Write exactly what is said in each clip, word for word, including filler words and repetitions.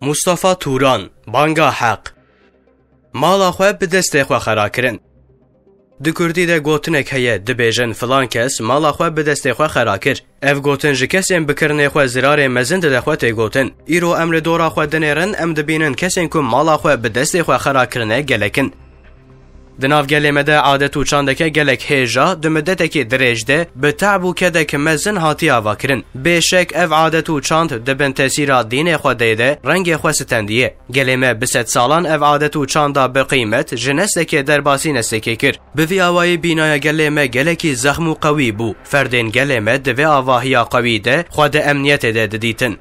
Mustafa Turan, Banga Heq. Mala xwe bi destê xwe xera kirin. Di kurdî de gotinek heye, dibêjin filan kes mala xwe bi destê xwe xera kir. Ev gotin ji kesên bi kirinê xwe zirarê mezin dide xwe tê gotin. Îro em li dora xwe dinêrin, em dibînin kesên ku mala xwe bi destê xwe xera kirine gelek in. Di nav gelê me de adet û çandeke gelek hêja di midetekî dirêj de bi te'b û kedek mezin hatiye avakirin. Bêşek ev adet û çand di bin tesîra dînê Xwedê de rengê xwe stendiye. Gelê me bi sedsalan ev adet û çanda bi qîmet ji neslekê derbasî nestekê kir. Bi vî awayî bînaya gelê me gelekî zexm û qewî bû. Ferdên gelê me di vê avahiya qewî de xwe di emniyetê de didîtin.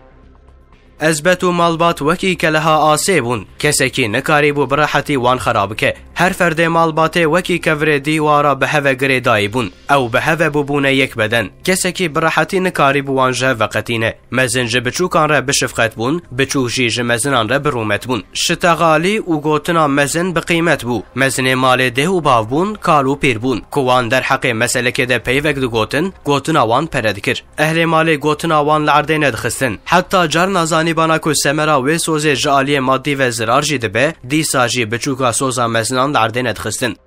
Ezbet û malbat wekî keleha asê bûn. Kesekî nikarîbû bi rehetî wan xera bike. Her ferdê malbatê wekî kevirê dîwara bi heve girêdayî bûn. Ew bi heve bûbûne yek beden. Kesekî bi rehetî nikarîbû wan ji hev veqetîne. Mezin ji biçûkan re bi şifqet bûn, biçûk jî ji mezinan re bi rûmet bûn. Şitexalî û gotina mezin bi qîmet bû. Mezinê malê dê û bav bûn, kal û pîr bûn. Ku wan derheqê meselekê de peyvek digotin, gotina wan pere dikir. Ehlê malê gotina wan li erdê nedixistin. Heta carna zanîbana ku semera wê sozê ji aliyê madî ve zirar jî dibe, dîsa jî biçûka soza mezinan li erdê nedixistin.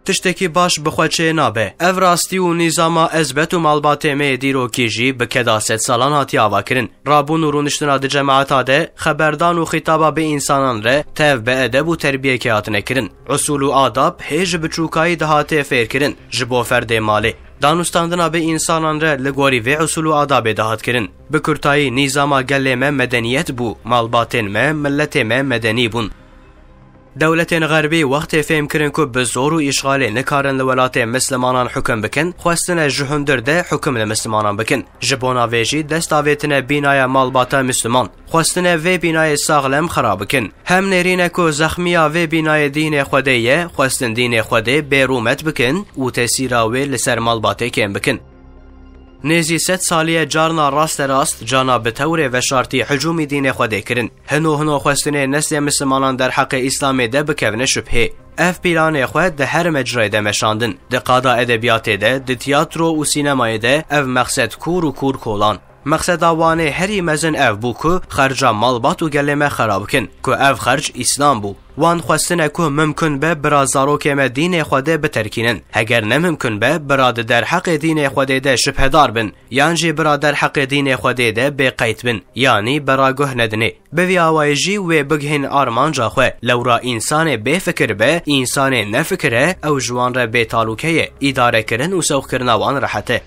Tiştekî baş bi xwe çê nabe. Ev rastî û nîzama ezbet û malbatê me yê dîrokî jî bi keda sedsalan hatiye avakirin. Rabûn û rûniştina di cemaeta de, xeberdan û xîtaba bi însanan re tev bi edeb û terbiyekê hatine kirin. Usûl û adab hê ji biçûkayî dihate fêrkirin ji bo ferdê malê. Danûstandina bi însanan re li gorî vê usûl û adabê dihat kirin. Bi kurtayî, nîzama gelê me medeniyet bû, malbatên me, miletê me medenî bûn. Dewletên Xerbî wextê fêm kirin ku bi zor û îşxalê nikarin li welatê mislimanan hukim bikin, xwestine ji hundir de hukim li mislimanan bikin. Ji bona vê jî dest avêtine bînaya malbata misliman. Xwestine vê bînayê saxlem xera bikin. Hem nêrîne ku zexmiya vê bînayê dînê Xwedê ye, xwestin dînê Xwedê bê rûmet bikin û tesîra wê li ser malbatê kêm bikin. Nêzî sed salî ye carna rasterast, carna bi tewrê veşartî hicûmî dînê Xwedê kirin. Hino hino xwestinê neslê mislimanan derheqê Îslamê de bikevine şibhê. Ev pîlanê xwe di her mecrayê de meşandin. Di qada edebiyatê de, di tiyatro û sînemayê de ev mexsed kûr û kûr kolan. Mexseda wanê herî mezin ev bû ku xerca malbat û gelê me xera bikin, ku ev xerc Îslam bû. Wan xwestine ku mimkun be bira zarokê me dînê Xwedê biterkînin. Heger ne mimkun be, bira di derheqê dînê Xwedê de şibhedar bin, yan jî bira derheqê dînê Xwedê de bêqeyd bin, yanî bira guh nedinê. Bi vî awayî jî wê bigihîn armanca xwe. Lewra însanê bêfikir be, însanê nefikir e, ew ji wan re bêtalûke ye. Îdarekirin û sewqkirina wan rehet e.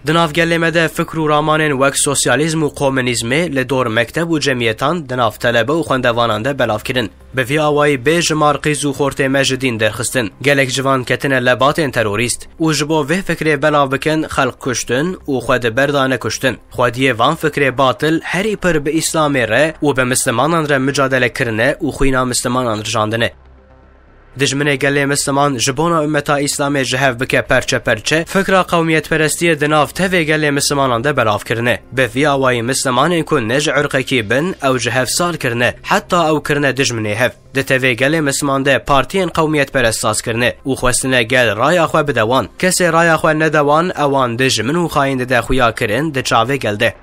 Di nav gelê me de fikr û ramanên wek sosyalîzm û komunîzmê li dor mekteb û cemiyetan di nav telebe û xwendevanan de belav kirin. Bi vî awayî bê jimar qîz û xortê me ji dîn derxistin. Gelek ciwan ketine lebatên terorîst û ji bo vê fikrê belav bikin, xelk kuştin û xwe di ber de nekuştin. Xwediyê van fikrê batil herî pir bi Îslamê re û bi Mislimanan re micadele kirine û xwîna Mislimanan rijandine. Dijminê gelê Misliman ji bona ummeta Îslamê ji hev bike perçe perçe, fikra qewmiyetperestiyê di nav tevê gelê Mislimanan de belav kirine. Bi vî awayî Mislimanên ku ne ji irqekî bin, ew ji hev sal kirine, heta ew kirine dijminê hev. Di tevê gelê Misliman de partiyên qewmiyetperest saz kirine û xwestine gel raya xwe bide wan. Kesê raya xwe nede wan, ewan dijmin û xayîn dide xuya kirin di çavê gel de.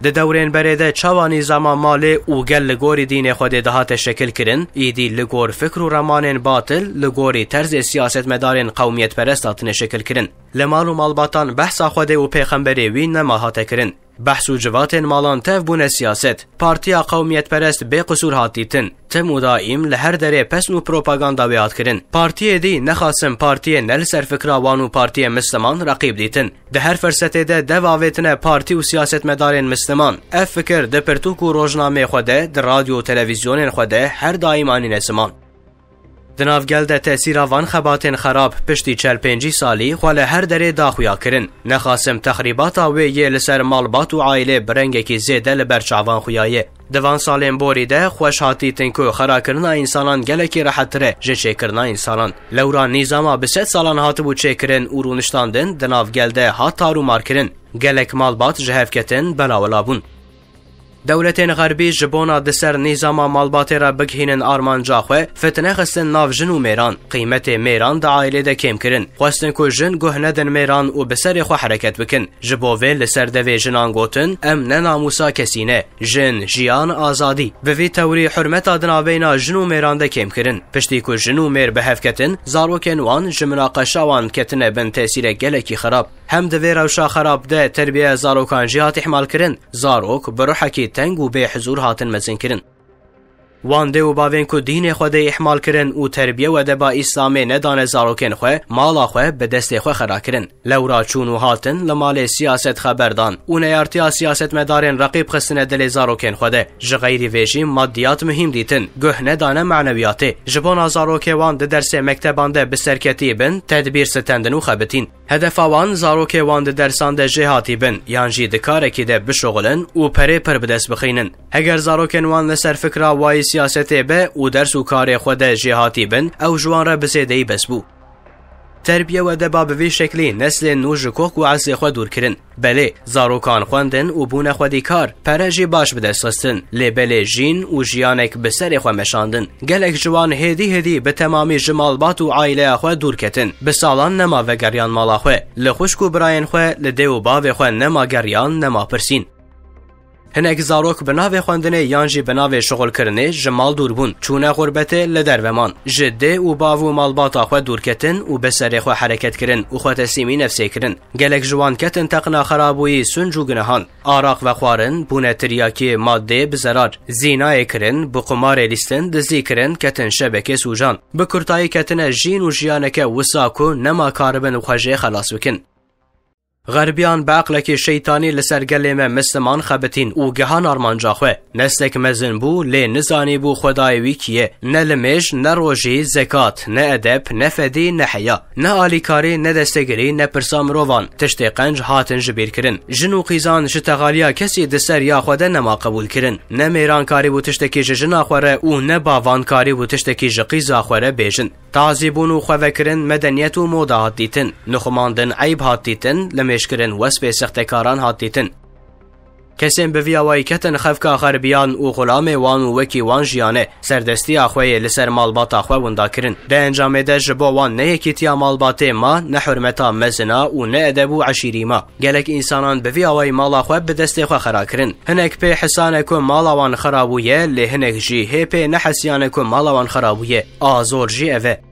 Di dewrên berê de çawa nîzama malê û gel li gorî dînê Xwedê dihate şekilkirin, îdî li gor fikr û remanên batil, li gorî terzê siyasetmedarên qewmiyetperest hatine şekilkirin. Li mal û malbatan behsa Xwedê û pêxemberê wî nema hate kirin. Behs û civatên malan tev bûne siyaset. Partiya qewmiyetperest bê qisûr hat dîtin. Tim û daîm li her derê pesn û propaganda wê hat kirin. Partiyê dî nexasim partiyê ne li ser fikra wan û partiyê misliman reqîb dîtin. Di her firsetê de dev avêtine partî û siyasetmedarên misliman. Ev fikir di pirtûk û rojnameyê xwe de, di radyo û televîzyonên xwe de her daîm anîne ziman. Di nav gel de tesîra van xebatên xerab piştî çel pêncî salî xwe li her derê da xuya kirin. Nexasim texrîbata wê yê li ser malbat û aîlê bi rengekî zêde li ber çavan xuya ye. Di van salên borî de xweş hat dîtin ku xerakirina însanan gelekî rehettir e ji çêkirina însanan. Lewra nîzama bi sed salan hatibû çêkirin û rûniştandin di nav gel de hat tarûmarkirin. Gelek malbat ji hev ketin, belawela bûn. Dewletên Xerbî ji bona di ser nîzama malbatê re bigihînin armanca xwe, fitne xistin nav jin û mêran, qîmetê mêran di aîlê de kêm kirin, xwestin ku jin guh nedin mêran û bi serê xwe hereket bikin. Ji bo vê li ser devê jinan gotin, em ne namûsa kesî ne. Jin, jiyan, azadî. Bi vî tewrî hurmeta di navbeyna jin û mêran de kêm kirin. Piştî ku jin û mêr bi hev ketin, zarokên wan ji minaqeşa wan ketine bin tesîrek gelekî xerab. Hem di vê rewşa xerab de terbiyeya zarokan jî hat îhmalkirin. Zarok bi ruhekî teng û bêhizûr hatin mezinkirin. Wan dê û bavên ku dînê xwe dê îhmal kirin û terbiye û edeba Îslamê nedane zarokên xwe, mala xwe bi destê xwe xera kirin. Lewra çûn û hatin li malê siyaset xeber dan û neyartiya siyasetmedarên reqîb xistine dilê zarokên xwe de. Ji xeyrî vê jî maddiyat muhîm dîtin, guh nedane manewiyatê. Ji bona zarokê wan di dersê mekteban de bi serketî bin, tedbîr sitendin û xebitîn. Hedefa wan zarokê wan di dersan de jêhatî bin, yan jî di karekî de bişuxulin û perê pir bi dest bixînin. Heger zarokên wan li ser fikra wayî siyasetê be û ders û karê xwe de jêhatî bin, ew ji wan re bi zêdeyî bes bû. Terbiye û edeba bi vî şeklî neslên nû ji kohk û eslê xwe dûr kirin. Belê, zarokan xwendin û bûne xwedîkar, pere jî baş bi dest xistin, lê belê jîn û jiyanek bi serê xwe meşandin. Gelek ji wan hêdî hêdî bi temamî ji malbat û aileya xwe dûr ketin. Bi salan nema vegeriyan mala xwe. Li xwişk û birayên xwe, li dê û bavê xwe nema geriyan, nema pirsîn. Hinek zarok bi navê xwendinê yan jî bi navê şixulkirinê ji mal dûr bûn, çûne xurbetê, li derve man. Ji dê û bav û malbata xwe dûr ketin û bi serê xwe hereket kirin û xwe teslîmî nefsê kirin. Gelek ji wan ketin teqna xerabûyî, sunc û gunehan. Araq vexwarin, bûne tiryakiyê madê bi zerar. Zînayê kirin, bi qumarê lîstin, dizî kirin, ketin şebekê sûcan. Bi kurtayî ketine jîn û jiyaneke wisa ku nema karibin xwe jê xelas bikin. Xerbiyan bi eqlekî şeytanî li ser gelê me misliman xebitîn û gihan armanca xwe. Neslek mezin bû, lê nizanîbû Xwedayê wî kî ye. Ne limêj, ne rojî, zekat, ne edeb, ne fedî, ne heya, ne alîkarî, ne destegirî, ne pirsa mirovan. Tiştê qenc hatin ji bîr kirin. Jin û qîzan ji texaliya kesî di ser ya xwe de nema qebûl kirin. Ne mêran karîbû tiştekî ji jina xwe re û ne bavan karîbû tiştekî ji qîza xwe re bêjin. Tazîbûn û xwevekirin medeniyet û moda hat dîtin. Nixumandin eyb hat dîtin, limêjkirin wespê sextekaran hat dîtin. Kesên bi vî awayî ketin xevka xerbiyan û xulamê wan û wekî wan jiyane, serdestiya xwe yê li ser malbata xwe winda kirin. Di encamê de ji bo wan ne yekîtiya malbatê ma, ne hurmeta mezina û ne edeb û eşîrî ma. Gelek însanan bi vî awayî mala xwe bi destê xwe xera kirin. Hinek pê hisane ku mala wan xera bûye, lê hinek jî hê pê nehesiyane ku mala wan xera bûye. A zor jî ev e.